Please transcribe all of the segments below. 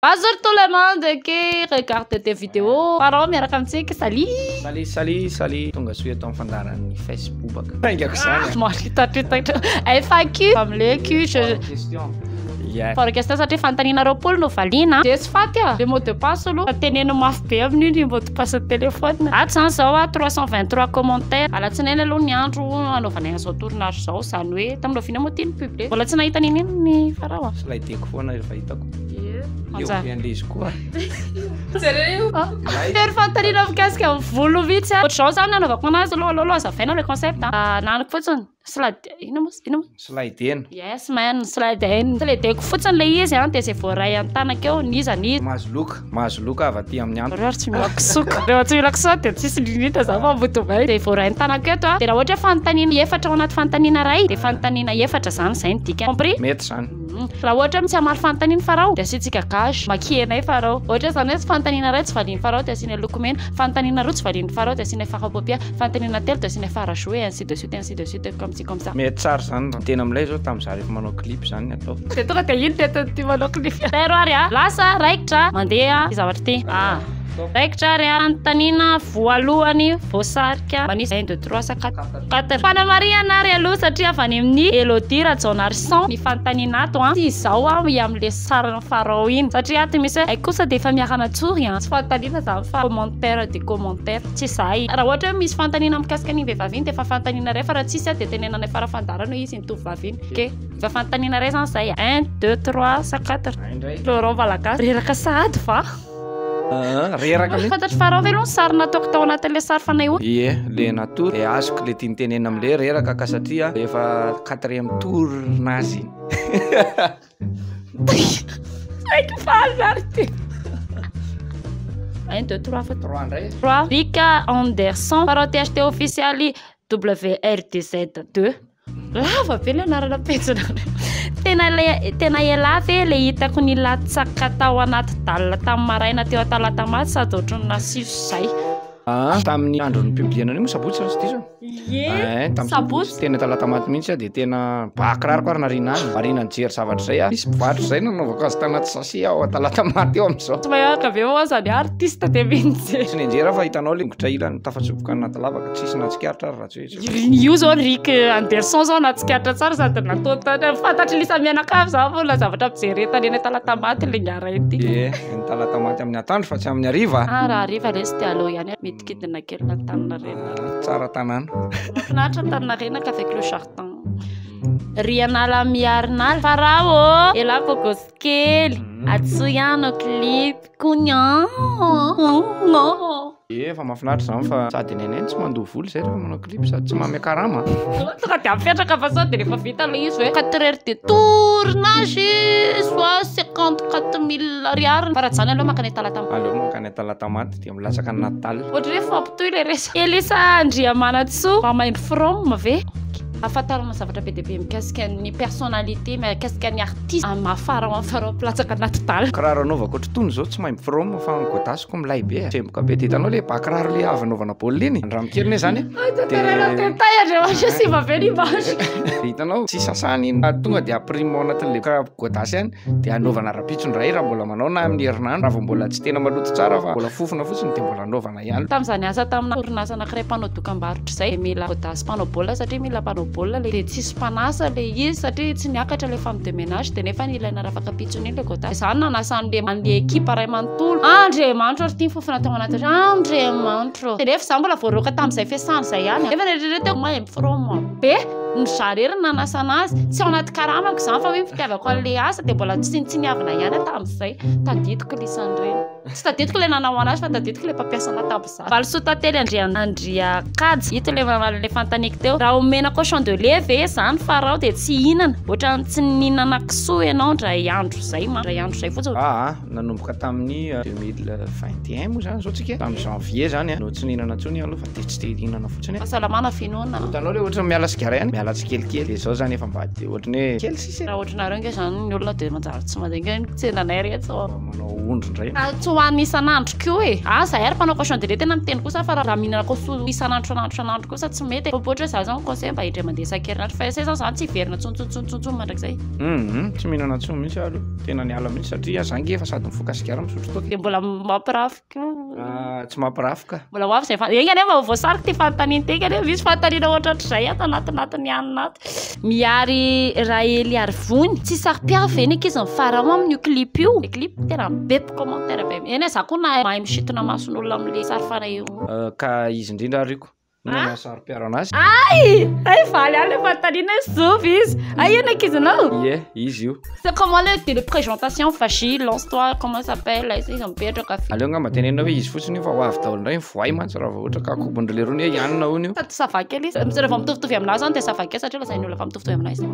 Bonjour tout le monde qui regarde des vidéos. Farao miaraka amintsika. Salut. Salut, salut, salut. Tonga soa eto amin'ny fandaharan'ny Facebook. Aingako izany. Maritatitatitra. FAQ. Amle Q. Je... Question. Yeah. Fort question satria fanontaniana 20 no valiana. De tsy faty a. Le mot de passe aloha. Teneno mafy be amin'io ny mot de passe téléphone. Ato zany zao a 323 commentaires. Alatsinainy aloha ny andro anaovanay an'izao tournage zao. Izany hoe tamin'ny oviana moa ty ny publier. Mbola tsy nahita n'inona ny Farao a. Slide-ko foana rehefa hitako. Ie. Eo be an'ilay izy koa. Jereo. Tery fanontaniana mikasika ny volo mihitsy a. Ohatr'izao zany anaovako anazy aloha, aloha aloha azavaina le concept a. Ananako fotsiny. Slide ino moa ino moa? Slidena. Yes man, slidena. Slideko fotsiny le izy a, dia izay voaray an-tanako eo, n'iza n'iza. Mahazo loka, mahazo loka avy aty amin'ny antoko. Nareo ary tsy mila kisoka. Rehefa tsy mila kisoka dia tsisy limite za fa mody may. Dia voaray an-tanako eto a. Dia raha ohatra hoe fanontaniana efatra ao anaty fanontaniana iray, dia fanontaniana efatra zany, izay no dikany. Compris? Mety zany. Raha ohatra hoe tsy hamaly fanontaniana Farao dia asiantsika gage, maquiller-nay Farao. Ohatra izany hoe fanontaniana iray tsy valian'i Farao dia asianay lokomena, fanontaniana roa tsy valian'i Farao dia asianay fard à paupières, fanontaniana telo dia asianay fard à joues et ainsi de suite ainsi de suite comme ci comme ça. Mety tsara izany raha tena milay izao tamin'izaho rehefa manao clip izany ny atao. Dia tonga dia iny ny ataon'ity manao clip. Tairo ary a! Lasa raikitra mandeha ity zavatra ity. Ah. Raikitra ary a! Fanontaniana voalohany voasarika manisa un deux trois sa quatre. Quatre. Fanamarihana ary aloha satria avy any amin'ny Elodie Rajaonarison ny fanontaniana ato an. Tsy izao aho i amin'ilay sarin'i Farao iny satria ato misy hoe hay kosa dia efa miara-matory an. Tsy fanontaniana izany fa commentaire de commentaire. Tsy izahay. Raha ohatra hoe misy fanontaniana mikasika an'iny vehivavy iny dia efa fanontaniana iray fa raha tsisy dia tenenanay fara-fandaharana hoe izy iny tovovavy iny. Ok. Efa fanontaniana iray izany izay. Un, deux, trois sa quatre. Laurent Malagasy. Reraka sahady va? Reraka mihitsy. Fantatr'i Farao ve aloha ny sary nataoko tao anatin'ilay sary fanehoana? Ie, le natory dia azoko le tiany tenenina amle reraka ka satria efa quatrième tour nazy iny. Saika faly ary ty. Un, deux, trois, fa Trois indray. Trois. Rika Anderson, Farao THT ofisialy WRDZ2. Lava be le anarana pejinareo. Tena le tena elah ve le hitako nilatsaka tao anaty dalle tamin'ny maraina teo Talatamaty sady ohatran'ny nasiso zay. Ah, tamin'ny andron'ny publier-na an'io moa sabotsy raha tsy diso. Ie, Eh, tamin'ny sabotsy. Tena Talatamaty mihitsy aho dia tena ba kiraroko ary nariana any. Variana nijery zavatra izay aho. Nisy mpivarotra izay nanaovako azy tanaty sachet ao Talatamaty eo amin'izao. Tsy mahay aka be moa zany artiste dia mijery. Tsy nianjera fa hitanao le tongotra ilany tafatsofoka anaty lavaka tsisy nahatsikaritra ary raha tsy hoe Io zao Rick Anderson zao nahatsikaritra tsara sady natao tany fantatry Lisa mianakavy za fa olona zavatra ampijeretany eny Talatamaty le niara ity. Ie, eny Talatamaty amin'ny atoandro fa tsy amin'ny hariva. Ah raha hariva lesy dia aleo ihany midikidina kely an'Antaninarenina. Tsara tanàna. Mahafinaritra Antaninarenina avec le jardin. Rianala Miarinala. Farao ô! Elah bogosy kely. Antsoy aho hanao clip. Kognon. Ie efa mahafinaritra izany fa sady nenay no tsy mandoa vola izay rehefa manao clip sady tsy manome karama. Tonga dia apetraka fa sao dia rehefa vita ilay izy hoe 4 heures de tournage soit 54 000 ariary. Fa raha tsy izany aleo mankany Talatamaty. Aleo mankany Talatamaty dia milatsaka any Natal. Ohatran'ny hoe mifampitohy ilay resaka. Elisa Andriamanantsoa, mba maimbo from ve? Ahafantarana zavatra be dia be mikasika ny personnalité, mikasika ny artiste amin'ny maha farao an'i Farao mpilatsaka anaty dala. Kiraro anaovako ohatr'itony izao tsy maimbo from fa ny godasiko milay be e. Tsemboka be dia hitanao le ba kiraro le avy anaovana baolina iny? Andramo kely ne zany e. Tantaraina détail Andriamanitra simba be ny image. Dia hitanao tsy sasana iny fa tonga dia ampirimo ao anatin'le kiraro godasy ihany dia anaovana rahampitso indray raha mbola manao na amin'ny herinandro raha vao mbola tsy tena maloto tsara fa mbola fofona fotsiny dia mbola anaovana ihany. Tamin'izaho niasa tamina orinasa anankiray mpanao dokambarotra izay dia mila godasy mpanao baolina satria mila mpanao baolina le dia tsisy mpanasa le izy satria tsy niakatra le femme de ménage dia nefa ilaina rafakampitsony iny le godasy. Izaho no nanasa an'le an'le ekipa iray manontolo. Andriamanitro ry ty ny fofona tao anaty Andriamanitro. Dia nefa izaho mbola voaroaka tamin'izay fiasana izay ihany. Nefa neritreretiko mahay mi-from be ny za irery no nanasa anazy. Tsy ao anaty karamako izany fa hoe ny fitiavako an'le asa dia mbola tsinontsiniavina ihany aho tamin'izay. Tadidiko lisan'ireny. Tsy tadidiko ilay nanao anazy fa tadidiko ilay mpampiasa anah tamin'izany. Valisoa Tantely Andriakaja. Ito ilay mamaly ilay fanontaniako teo. Raha omena cochon de lait ve izany Farao dia tsy hihinana? Ohatran'ny tsy nihinana kisoa ianao indray andro izay mantsy. Indray andro izay fotsiny. Aa, nanomboka tamin'ny 2021 moa izany izao tsika e, tamin'ny janvier izany no tsy nihinana intsony aho aloha fa dia tsy te hihinana fotsiny. Fahasalamana finoana. Hitanao ilay ohatran'ny miala sigara ihany? miala tsikelikely, de zao zany efa mba de ohatran'ny hoe kely sisa e. Raha ohatranareo nge zany ny olona de manjary tsy mandeha nge ny tsenanay reto. Mba manao ondry indray. Ah, tsy ho an'ny isan'andro koa e. Ah, zahay ary mpanao cochon de lait tena miteny kosa fa raha mihinana koso isan'andro isan'andro isan'andro kosa tsy mety e. Fa ohatra hoe za zao mi-conseille mba indray mandeha isan-kerinandro fa zay zao zany tsy hiverina tsony tsony tsony tsony tsony mandrakizay. Hum, tsy mihinana tsony mihitsy aho aloha, tena niala mihitsy satria za nge efa sady mifoka sigara misotro toaka e. De mbola mampirafy Ah, tsy mampirafy ka. Mbola ho avy izay fa enga anie mba ho voasarika ity fanontaniana ity, enga anie misy fanontaniana ohatrohatr'izay ato anatinatin'ny hanina ato. Mihary Raheliarivony, tsy saro-piaro ve ny ankizin'i Farao amin'io clip io? Le clip tena be mpicomentaire be. Eny e, za koa nahay mahay misintona mason'olona amin'le sary fanehoana. Euh, ka izy indrindra ary io ko. Inona no mahasaro-piaro anazy? Ay! Ay, valy any le fanontaniana hoe zovy izy. Ay, io ny ankizinao? Ie, izy io. C'est comment le de présentation Fachi, lance-toi, comment ça s'appelle? Aiza izy mipetraka? Aleo angamba tenenina hoe izy fotsiny io fa ho avy daholo indray ny voay mantsy raha vao ohatra ka akobon'dry lerony hoe ianona hono io. Sady ça va kely izy. Rehefa mitovitovy aminahy zany dia ça va kely satria lazain'ny olona fa mitovitovy aminahy izy.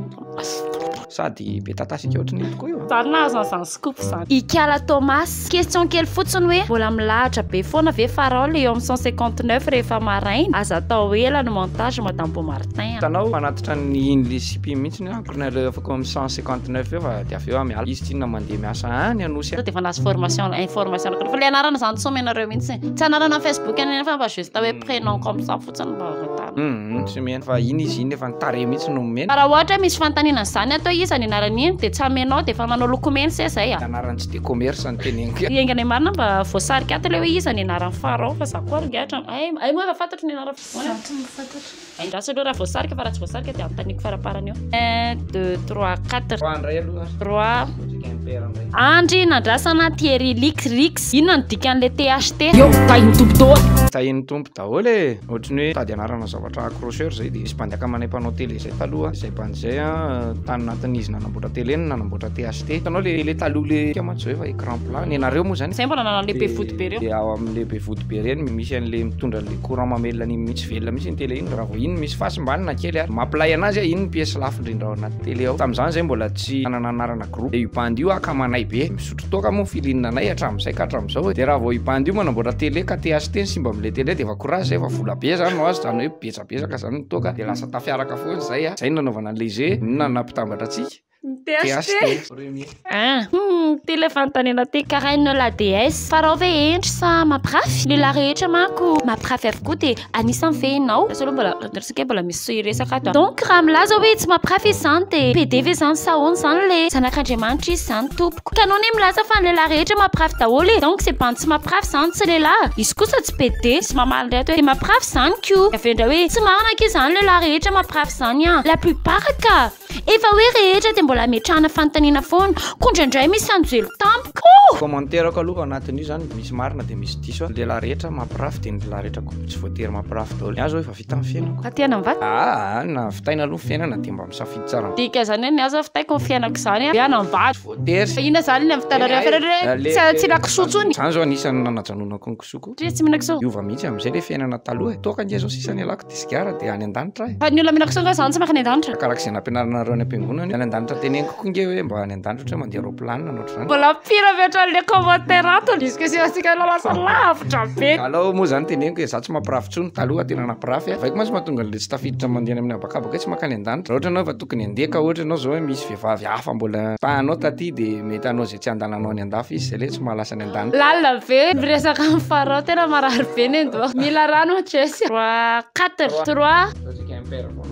Sady be tatasika ohatry ny tokoa io. Zany nahazo an'izany scoop zany. Ikala Thomas, question kely fotsiny hoe mbola milahatra be foana ve Farao le eo amin'ny 159 rehefa maraina? Aza atao ela ny montage Madame Beaumartin a. Hitanao manatitra ny iny le sipa iny mihitsy aho akoriny alefako amin'ny 159 eo fa dia avy eo aho miala. Izy tsinona mandeha miasa any Anosy any. Sao dia efa nahazo formation information fa le anarana zany tsy omenareo mihitsy. Tsy anarana amin'ny Facebook any fa mba juste hoe prénom comme ça. fotsiny mba ahitana. Humm tsy omena fa iny izy iny efa ny tarehy mihitsy no omena. Fa raha ohatra hoe misy fanontaniana an'izany ato hoe iza ny anaran'iny dia tsy amenao dia efa manao lokomena se zay a. Anarany tsy de commerce no teneniko. Enga anie marina mba voasarika ato ilay hoe iza ny anaran'i Farao fa za koa ary nge hatramin'ny hay hay moa efa fantatro ny anaran'i Farao. Za tsy mahafantatra. Andraso aloha raha voasarika fa raha tsy voasarika dia anontaniako faraparany eo. Un, deux, trois, quatre. Trois indray aloha ary. Trois. Ataontsika impair indray. Andry Nandrasana Thierry Lix Rix, inona no dikan'ilay THT? Eo, tahin'ny Tompo daholo. Tahin'ny Tompo daholo e! Ohatry ny hoe mitady anarana zavatra accrocheur zay dia misy bandy akamanay mpanao télé zay taloha, zay bandy zay an tany anatin'izy nanamboatra télé no nanamboatra THT. Hitanao le télé taloha le ika mantsy zao efa écran plat, ny anareo moa zany Zay mbola nanana le be vody be reo. Dia ao amin'le be vody be reny misy an'le mitondra an'le courant mamelona an'iny mihitsy velona mihitsy iny télé iny, raha vao iny misy fahasimbana na kely ary mampilay anazy a, iny ny pièce lafo indrindra ao anaty télé ao. Tamin'izany zay mbola tsy nanana anarana groupe, dia io bandy io akamanay be. Misotro toaka moa feeling anay hatramin'izay ka hatramin'izao e. Dia raha vao io bandy io manamboatra télé ka THT ny simba amin'ilay télé dia efa courage zay fa vola be zany no azo, zany hoe betsabetsaka zany ny toaka dia lasa tafiaraka foana zay a. Zay no nanaovana an'ilay jeu, inona no nampitambatra antsika? THT. Premier. Ah, hum, ty ilay fanontaniana ty. Karaine la déesse. Farao ve hendry sa mampirafy? Lehilahy rehetra manko mampirafy avokoa dia Anisan'ny ve ianao? Lasa aloha mbola resaka mbola misy resaka ato. Donc raha milaza hoe tsy mampirafy izy izany dia PD ve izany sa ahoana izany le zanak'Andriamanitra izy izany tompoko? Ka anao anie milaza fa ny lehilahy rehetra mampirafy daholo e! Donc izay bandy tsy mampirafy izany tsy lehilahy? Izy kosa tsy PD. Misy mamaly indray ato hoe dia mampirafy izany ko! Avy eo indray hoe tsy marina akia izany lehilahy rehetra mampirafy izany an! La plupart ka! Efa hoe rehetra dia mbola ametrahana fanontaniana foana, koa indraindray misy anjely tampoka oh! Commentaire-ko aloha ao anatin'io zany misy marina dia misy diso a, ny lehilahy rehetra mampirafy dia ny lehilahy rehetra koa tsy voatery mampirafy daholo, ny ahy zao efa vita ny fiainako. Fa te hanambady? Aa na vitaina aloha ny fiainana dia mba misafidy tsara. Dika zany hoe ny ahy zao vitaiko ny fiainako zany a, hoe hanambady. Tsy voatery. Fa inona zany ny havitanareo affaire hoe tsy hila kisoa tsony? Zany zao anisan'ny nanajanonako ny kisoako. Satria tsy mihina kisoa. Hiova mihitsy amin'izay le fiainana taloha e, toaka ange zao sisa nialako. Dia sigara dia any an-danitra e. Fa ny olona mihinana kisoa angaha izany tsy mankany an-danitra? Arakaraka izay nampianarinareo any am-piangonana io. Any an-danitra teneniko koa nge hoe mba any an-danitra ohatra hoe mandeha roaplanina na ohatr'izany. Mbola pire mihoatra an'ilay commentaire ato. Discussion antsika efa lasa lavitra be. Alao moa izany teneniko e, za tsy mampirafy intsony, taloha tena nampirafy a. Vaiko mantsy mahatonga an'ilay tsy tafiditra mandeha any amin'ny habakabaka hoe tsy mankany an-danitra. Raha ohatra ianao efa tokony handeha ka ohatra ianao izao hoe misy vehivavy hafa mbola tahanao taty dia mety hanao izay tsy handananao any an-dafy izy, izay ilay hoe tsy mahalasa any an-danitra. Lalina be miresaka amin'ny Farao, tena marary be ny andohako. Mila rano aho Jess. Trois, quatre, trois.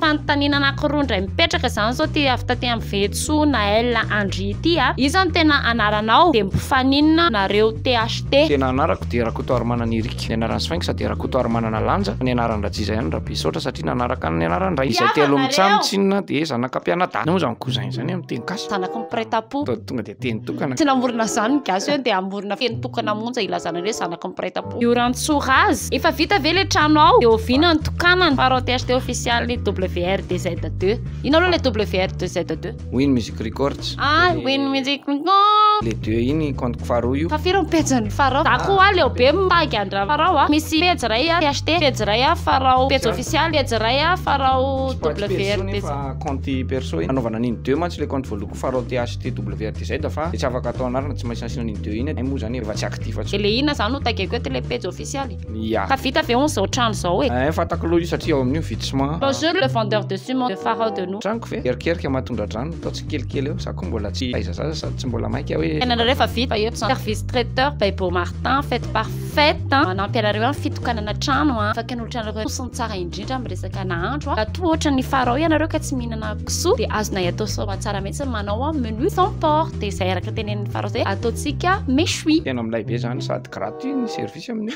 Fanontaniana anankiroa indray mipetraka izany izao ity avy taty amin'ny Vetso Naël Andry ity a. Iza no tena anaranao? Dia mpifaninona nareo THT? Tena anarako dia Rakotoarimanana Eric. Ny anaran'i Sphinx dia Rakotoarimanana Lanja. Ny anaran-dRajiza ihany Rabesaotra satria nanaraka ny anaran-drainy. Izay telo mitsam tsinona dia zanaka mpianadahy. Moa izany cousin izany amin'ny teny gasy? Zanaky ny mpiray tampo. Tonga dia teny tokana. Tsy namorona izany ny gasy hoe ndeha hamorona teny tokana monja hilazana ny hoe zanaky ny mpiray tampo. Iorantsora azy. Efa vita ve le trano ao? De oviana ny tokanana? Farao THT official WRDZ2. Inona aloha le WRDZ2? Win Music Records. Ah, Win Music Records. Le deux iny compte-ko faharoa io. Fa firy ny pejin'ny Farao? Za koa leo be mitagy an-dra Farao a. Misy pejy iray a THT, pejy iray a Farao pejy ofisialy, pejy iray a Farao WRDZ. Fa compte perso iny. Anaovana an'iny deux mantsy le compte voalohako Farao THT WRDZ fa tsy afaka atao anarana tsy maintsy nasiana an'iny deux iny. Hay moa zany efa tsy actif intsony. De le inona zany no tageko eto le pejy ofisialy? Ya. Ka vita ve hono zao trano zao e? Ein fantako aloha io satria ao amin'io mividy ciment. Bonjour le vendeur de ciment de Pharaon de nous. Tranoko ve erikerika mahatondra-drano atao tsikelikely eo, za koa mbola tsy aiza zaza sady tsy mbola maika hoe. Fiainanareo efa vita fa eto service traiteur by Beau Martin, fête parfaite, manampy anareo amin'ny fitokanana trano, afaka hanolotra anareo sosony tsara indrindra amin'ny resaka nahandro. Raha toa ohatra ny Pharaon ianareo ka tsy mihinana kisoa dia azonay atao soamantsara mihitsy ny manao menu sans porc, dia izay araka tenenin'ny Pharaon izay ataontsika méchoui. Tena milay be zany sady gratuit ny service amin'io.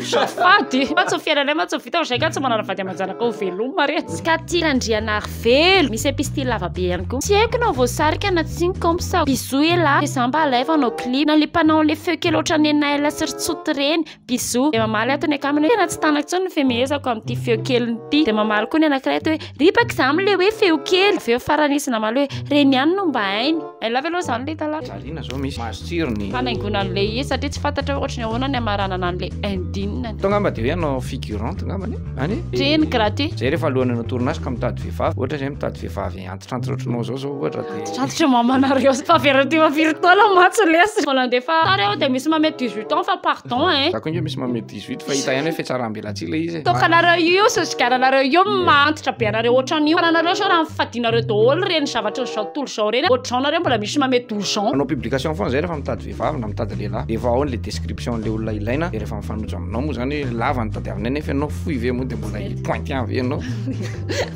Azafady. Mantsy ny fiainanay mantsy vita fa zay ka tsy manana vady aman-janaka ho velomina re. Skaty Randrianarivelo. Misy epistil lava be ihany koa. Tsy haiko na voasarika na tsia ny comme ça. Bisous elah. Dia za mba alaivo hanao clip. Na le mpanao an'le feo kely ohatran'ny Naël sy ry Tsoty ireny. Bisous. Dia mamaly ato ny akamany hoe tena tsy tanako intsony ny fihomehezako amin'ity feo keliny ity. Dia mamaly koa ny anankiray ato hoe ripaka izaho amin'ilay hoe feo kely. Avy eo farany izy namaly hoe reny ihany no mba hainy. I love aloha izany le talata. Jaliana zao misy mahazo tsirony. Fanaingoana an'le izy satria tsy fantatra hoe ohatry ny ahoana ny hamaranana an'le ending. Atao angamba dia hoe hanao figurante angambany e? Any e? Treny gratuit. Zay rehefa alohan'ny hanao tournage ka mitady vehivavy, ohatra zay mitady vehivavy antitrantitra ohatranao zao zao ohatra dia. Antitrantitra mamanareo fa very ty firy taona mantsy lesy. Mbola andefa sary aho dia misy mamehy 18 ans fa pardon hein. Za koa nge misy mamehy 18 fa hita ihany hoe fihatsaram-belatsihy ilay izy e. Tokanareo io sy sigaranareo io mahantitra be anareo ohatran'io. Fa nanareo sao raha nifadianareo daholo ireny zavatry ny zao tontolo izao ireny, ohatr'izao nareo mbola misy mamehy 12 ans. Manao publication foana zay rehefa mitady vehivavy na mitady lehilahy de efa ao le description an'le olona ilaina de rehefa mifanojo aminao moa zany hoe lava ny tadiavinay nefa ianao fohy ve moa de mbola hi pointe ihany ve ianao.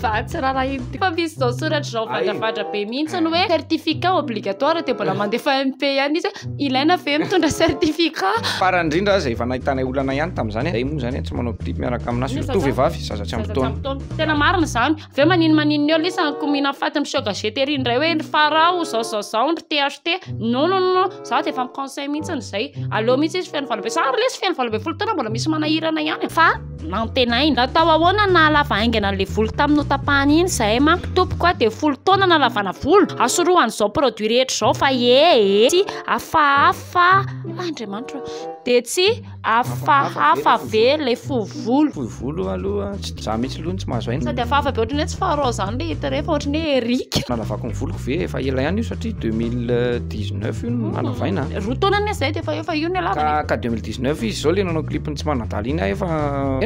Fa tsy rarahiny ty. Fa misy izao soratra izao vandravandra be mihitsy ny hoe certificat obligatoire de mbola mandefa MP ihany izy hoe ilaina ve mitondra certificat. Farany indrindra aza efa nahitanay olana ihany tamin'izany, zay moa zany tsy manao clip miaraka aminà surtout vehivavy zaza tsy ampy taona. Tena marina izany. Avy eo manino maninona eo lisa ko mihina faty miseho gazety ery indray hoe ry farao zao zao zao ry THT. Non non non za de efa mi-conseil mihitsiny zay. Aleo mihitsy izy feno valo amby sary lesy feno 18 taona mbola misy manahirana ihany fa nantenaina. Natao ahoana ny nahalava haingana an'le volo tamin'ny notapahana iny zahay manko tompoko a de 10 taona nahalavana volo. Asorohana izao produit rehetra izao fa ee tsy hafahafa Andriamanitra ô de tsy Hafahafa ve le fohy volo? Fohy volo aloha tsy za mihitsy aloha no tsy mahazo aina. Sady hafahafa be ohatran'ny hoe tsy Pharaon zany le hita re fa ohatran'ny hoe Eric. Nalavako ny voloko ve efa ela ihany io satria 2019 io no nalavaina. 2 taona anie zay de efa eo fa io ny halavany e. Ka 2019 izy zao le nanao clip ny tsy manadala iny aho efa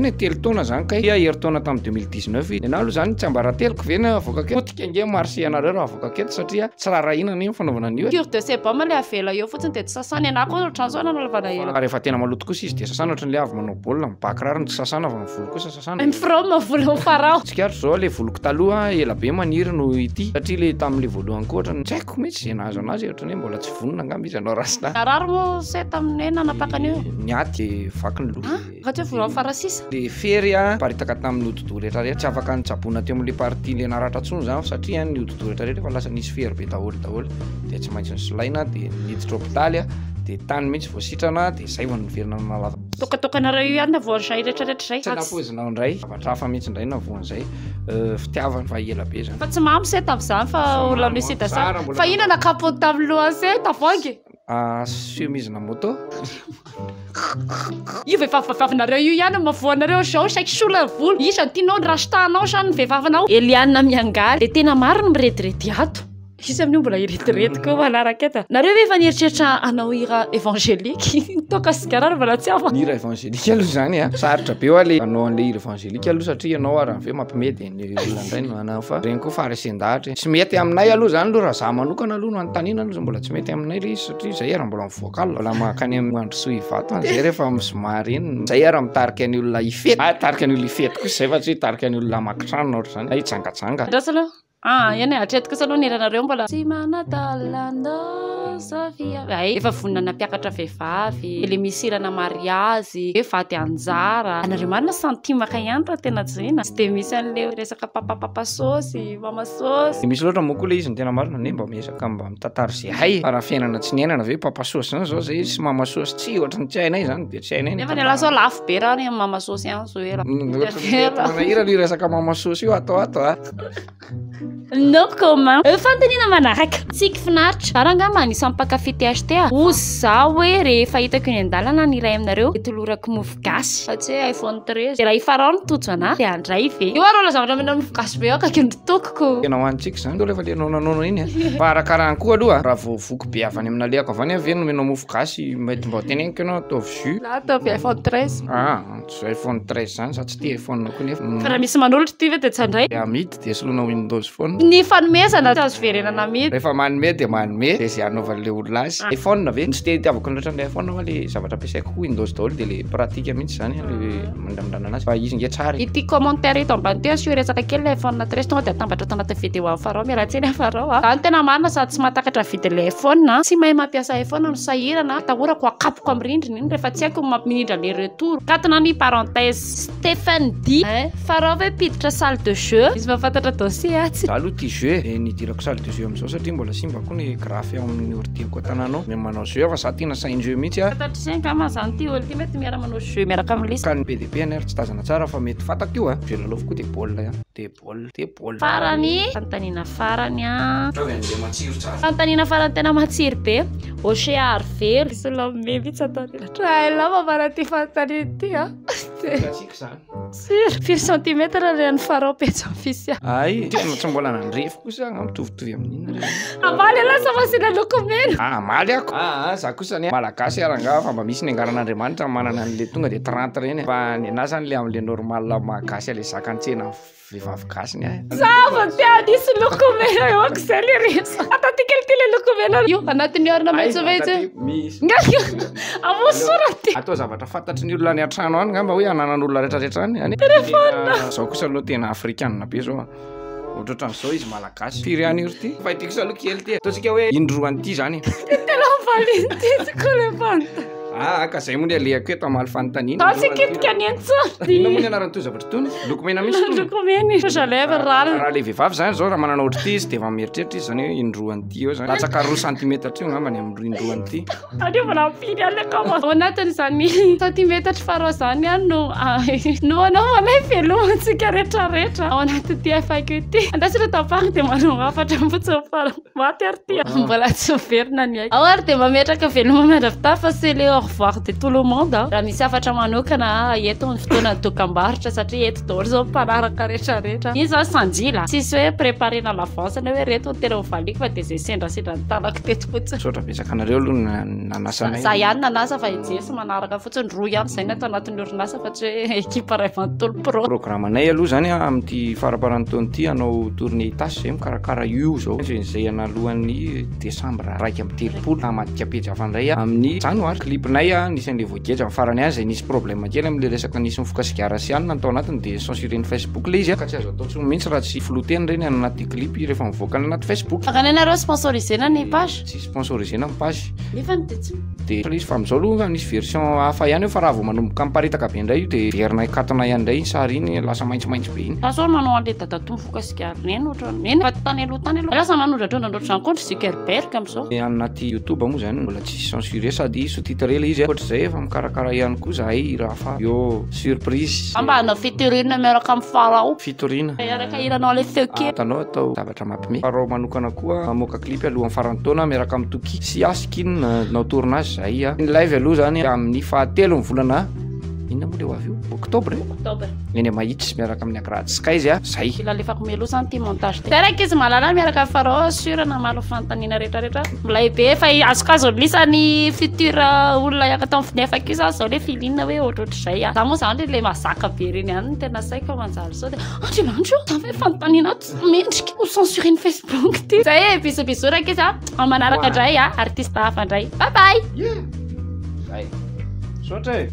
eny e 3 taona zany kay herintaona tamin'ny 2019 iny. Ny anahy aloha zany tsiambarateloko ve ny avoakako eto? Potika ange marché anareo raha avoakako eto satria tsy rarahina anie ny fanaovana an'io e. Cure de sebum le avela eo fotsiny de tsy sasana, ny anahy koa ohatran'izao nanaovana ela. Fa rehefa tena maloto kosa izy de sasana ohatran'ny le avy manao baolina miba kiraro no tsy sasana fa ny volo kosa sasana. Ny from volon'i Farao. Tsikaritra zao le voloko taloha ela be maniry noho ity satria le tamin'le voalohany koa ohatran'ny tsy haiko mihitsy ze nahazo anazy ohatran'ny hoe mbola tsy vonona angamba izy hanao rasta. Narary moa se tamin'ny hoe nanapaka an'io? Ny aty de vaky ny loha. Ah, raha tsy hoe volon'i Farao sisa. Le fery a niparitaka tamin'ny hodi-doha rehetra rehetra, tsy afaka nitsaboana teo amin'le partie le naratra intsony zany satria ny hodi-doha rehetra rehetra efa lasa nisy fery be daholo daholo de tsy maintsy nosolaina de niditra hopitaly a de tany mihitsy vao sitrana de zay vao niverina nanalava. Tokatokanareo io ihany navoan'izay rehetra rehetra izay. Tsy nampoizinao indray, zavatra hafa mihitsy indray navoan'izay, fitiavana fa ela be zany. Fa tsy mamo se tamin'izany fa olona nisy sary. Fa inona nakapony tamin'ny lohany se tavoahangy? Chemise na moto. Io vehivavy vavinareo io ihany no mavoanareo zao saiky sola ny volo. Iza no tianao ny rastahanao sa ny vehivavinao? Eliana miangaly. Dia tena maro ny mirediredy ato. Izy amin'io mbola hirediredy koa manaraka eto. Nareo ve efa nieritreritra hanao hira évangélique? Ny toaka sigara ary mbola tsy afa. Ny hira évangélique aloha izany a, sarotra be hoa le hanao an'le hira évangélique aloha satria ianao ary avy eo mampime de ny olona indray no hanao fa ireny koa faharesen-dahatra e. Tsy mety aminay aloha izany aloha raha za manokana aloha no anontaniana aloha zao mbola tsy mety aminay le izy satria zay ary mbola mivoaka alina, mbola mankany amin'ny Mandrosoa Ivato any zay rehefa amin'ny zoma ireny, zay ary mitarika ny olona hifety, ah hitarika ny olona hifety kosa zay fa tsy hoe hitarika ny olona hamaky trano na ohatr'izany na hijangajanga. Andraso aloha. Ah, eny e, hatreto kosa aloha ny hiranareo mbola Tsy manadala anao Sofia. Hay, efa vonona nampiakatra vehivavy, le misy hirana mariazy, hoe vady anjara. Anareo marina santimaka ihany raha tena jerena. Tsy dia misy an'le resaka papa papa saosy, mama saosy. Dia misy loatra moa koa le izy ny tena marina anie mba miezaka mba mitantara izay hay e. Fa raha fiainana tsy niainana ve papa saosy zany zao zay sy mama saosy tsy ohatran'ny tsy hainay zany dia tsy hainay ny Nefa ny lasa lafo be raha ny mama saosy ihany zao ela. Ohatran'ny manahirana io resaka mama saosy io ato ato a. No comment. Fanontaniana manaraka. Tsiky finaritra. Za rangah mba anisan'ny mpankafy THT a. Hozy za hoe rehefa hitako eny an-dalana ny iray aminareo de tolorako mofo gasy. Fa tsy hoe iPhone 13. De raha i Farao no tojo anah de handray ve? Io arô la zavatra omena mofo gasy be ao akaiky ny tokoko. Tena ho an'i Tsiky zany aloha rehefa le noananoana iny a. Fa arakarany koa aloha, raha vao voky be avy any amin'ny nalehako avy any aho ve no omenao mofo gasy mety mba ho teneniko ianao ataovy jus. Na ataovy iPhone 13. Ah, tsy iPhone 13 zany, za tsy tia iPhone koa nefa. Fa raha misy manolotra ity ve de tsy handray? De amidy. Dia soloina Windows Phone. Ny fanomezana tsy azo verenana amidy. Rehefa manome dia manome dia izay hanaovan'ilay olona azy. IPhone ve? Ny tsy dia itiavako loatra an'ilay iPhone fa ilay zavatra ampiasaiko koa Windows daholo dia ilay pratique mihitsy izany ilay mandramindramina anazy fa izy nge tsara e. Ity commentaire eto ambany ity asio resaka kely ilay iPhone 13 tonga dia atambatra ato anatin'ny vidéo an'i Farao. Miala tsiny aho Farao a. Zany tena marina sady tsy mahatakatra vidin'ilay iPhone a. Tsy mahay mampiasa iPhone no sahirana, atahorako hakapoko amin'ny rindrina iny rehefa tsy haiko ny mampirindra le retour. Katona ny parenthèse. Stephen D. Hein? Farao ve mpiditra salle de jeu? Misy mahafantatra dossier atsy. Za aloha tia jeu e, nidirako salle de jeu amin'izao satria mbola simba koa ny graphe ao amin'ny ordi-ko an-tanàna ao. Mahay manao jeu aho fa za tena sain-jeu mihitsy a. Fantatr'ise angamba zany ity olo ity mety miara manao jeu miaraka amin'ny lisa. Ka ny be dia be anie ary tsy tazana tsara fa mety fantako io a. Jeu lalaoviko koa dia baolina ihany. Dia baolina, dia baolina. Farany, fanontaniana farany a. Ataovy an'ilay matsiro tsara. Fanontaniana farany tena matsiro be. Oshé Arivelo. Misy olona mihomehy mihitsy ato aoriana. Raha hainao mamana ity fanontaniana ity a. Classique zany. Sur firy centimètre le an'i Farao pejy officiel. Ay, tena tsy mbola nandrefy kosa angamba mitovitovy amin'inona re. Hamaly ialahy sa masina loko mena. Ah, hamaly ako. Ah, ah, za kosa anie malagasy ary angaha fa mba misy ny angaran'Andriamanitra manana an'le tonga de 30 reny. Fa ny anahy zany le am'le normal maha gasy le zakan-tsena vehivavy gasy ny ahy. Za vao te hanisy loko mena eo ako zay le resaka. Ataty kely ty le loko mena io anatin'ny orina maitsomaitso io. Misy. Amosoana ty. Atao zavatra fantatry ny olona any an-trano any ngamba hoe ananan'olona rehetrarehetra any. Any. Téléphone. Zao kosa aloha tena afrikanina be zao. Ohatrohatran'izao izy malagasy. Firy ihany io ry ty? Fa ity kosa aloha kely ty. Ataontsika hoe indroa an'ity zany. Tena valiny ty tsy koa le fanta. Ah, ka zay moa ny alehako eto hamaly fanontaniana. Za tsy kitika ny intsony. Inona moa ny anaran'itony zavatra itony? Loko mena mihitsy itony. Loko mena. Rouge à lèvres rariny. Raha le vehivavy zany zao raha manana ohatr'ity izy dia efa mieritreritra izy zany hoe indroa an'ity eo zany. Latsaka 2 centimètres eo angamba ny amin'ny indroa an'ity. Aleo mbola ampily ihany angamba. Ao anatin'izany centimètre faharoa izany ihany no no anaovanay velomantsika rehetrarehetra ao anatin'ity FAQ ity. Andraso ireo tapahana dia manao hafatra fotsiny fa maty ary ity. Mbola tsy miverina ny aiko. Ao ary dia mametraka veloma miandra-pitaha fa c'est le au revoir de tout le monde. Raha misy hafatra manokana eto ny fotoana dokam-barotra satria eto daholo izao ny mpanaraka rehetrarehetra. Iny izany sanjila. Tsisy hoe préparena à l'avance na hoe reto no tena ho valiako fa dia izay sendrasendra ny tanako teto fotsiny. Misaotra betsaka anareo aloha nanasa anay. Za ihany nanasa fa i Jesy manaraka fotsiny. Roa ihany izay ny ato anatin'ny orinasa fa tsy hoe ekipa iray manontolo pro. Programme-nay aloha izany amin'ity faramparan'ny taona ity hanao tournée Itasy izay mikarakara io izao. Izay alohan'ny desambra 31 hamadika pejy hafa indray amin'ny janoary. Clip-nay nisy an'ilay voageja amin'ny farany azy izay nisy problème kely amin'ilay resaka nisy nifoka sigara sy hanina tao anatiny dia censuré-n'ny Facebook ilay izy ka tsy azo atao intsony mihitsy raha tsy filoha-teny ireny any anaty clip rehefa mivoaka any anaty Facebook. Afaka ny anareo sponsorisena ny page? Tsy sponsorisena ny page. Nefa dia tsy. Dia ilay izy fa amin'izao aloha misy version hafa ihany eo fa raha vao manomboka miparitaka be indray io dia verina hikatona ihany indray iny sary iny lasa maitsomaitso be iny. Za zao manao an'ilay dadatoa mifoka sigara ireny ohatran'ny eny fa tany aloha tany aloha lasa manondratondra ohatr'izany koa ry Zuckerberg amin'izao. Ny anaty youtube moa zany mbola tsisy censuré sady sous-titré ilay izy ankoatr'izay efa mikarakara ihany koa zahay raha fa eo surprise. Za mba hanao featuring miaraka amin'ny Farao. Fitoriana. Hiaraka hiranao ilay feo kely. Hitanao atao zavatra mampime. Farao manokana koa mamoaka clip alohan'ny faran'ny taona miaraka amin'ny Toky sy Askin nao tournage zahay a. Ny live aloha zany amin'ny fahatelon'ny volana inona moa le ho avy io? Octobre? Octobre. Eny Mahitsy miaraka amin'ny Agrad Skies a. Zay. Mila alefako mialoha zany ity montage ity. Teraka izy malala miaraka amin'ny Farao sûr namaly ny fanontaniana rehetrarehetra. Milay be fa azokazon'ny lisa ny futur olona hiaka tao amin'ny FAQ zany zao le feeling hoe ohatrohatr'izay a. Za moa zany le mazaka be reny ihany no tena saiko fa manjary sao dia Andriamanitra ô, zany ve fanontaniana tsy mendrika ho censuré-n'ny Facebook ity. Zay e, bisous bisous rankizy a. Amin'ny manaraka indray a, artiste hafa indray. Bye bye. Yeah. Zay. Misaotra e.